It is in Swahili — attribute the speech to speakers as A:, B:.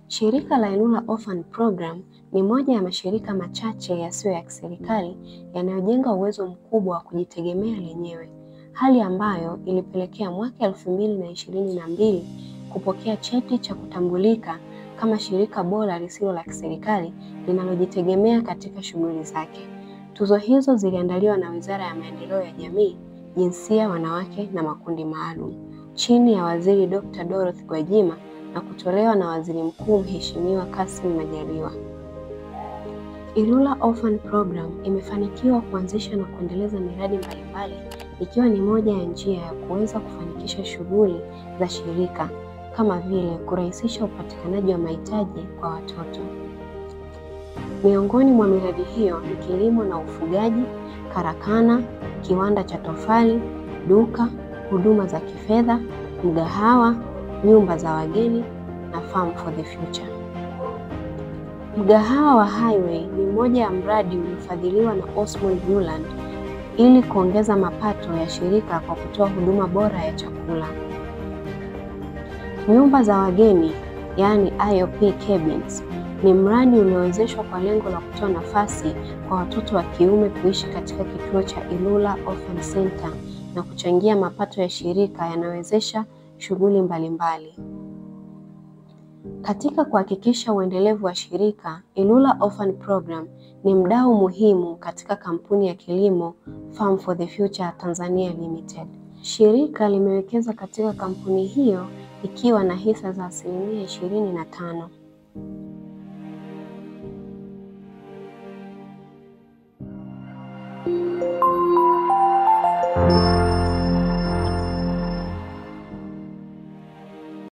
A: Shirika la Ilula Orphan Program ni moja ya mashirika machache yasiyo ya kiserikali yanayojenga uwezo mkubwa wa kujitegemea lenyewe, hali ambayo ilipelekea mwaka 2022 kupokea cheti cha kutambulika kama shirika bora lisilo la kiserikali linalojitegemea katika shughuli zake. Tuzo hizo ziliandaliwa na Wizara ya Maendeleo ya Jamii, Jinsia, Wanawake na Makundi Maalum chini ya Waziri Dr. Dorothy Gwajima na kutolewa na Waziri Mkuu Mheshimiwa Kassim Majaliwa. Ilula Orphan Program imefanikiwa kuanzisha na kuendeleza miradi mbalimbali ikiwa ni moja ya njia ya kuweza kufanikisha shughuli za shirika kama vile kurahisisha upatikanaji wa mahitaji kwa watoto. Miongoni mwa miradi hiyo ni kilimo na ufugaji, karakana, kiwanda cha tofali, duka, huduma za kifedha, mgahawa, nyumba za wageni na Farm for the Future. Mgahawa wa Highway ni mmoja ya mradi uliofadhiliwa na Osmond Nuland ili kuongeza mapato ya shirika kwa kutoa huduma bora ya chakula. Nyumba za wageni, yaani IOP cabins, ni mradi uliowezeshwa kwa lengo la kutoa nafasi kwa watoto wa kiume kuishi katika kituo cha Ilula Orphan Center na kuchangia mapato ya shirika yanayowezesha shughuli mbalimbali. Katika kuhakikisha uendelevu wa shirika, Ilula Orphan Program ni mdau muhimu katika kampuni ya kilimo Farm for the Future Tanzania Limited. Shirika limewekeza katika kampuni hiyo ikiwa na hisa za 25%.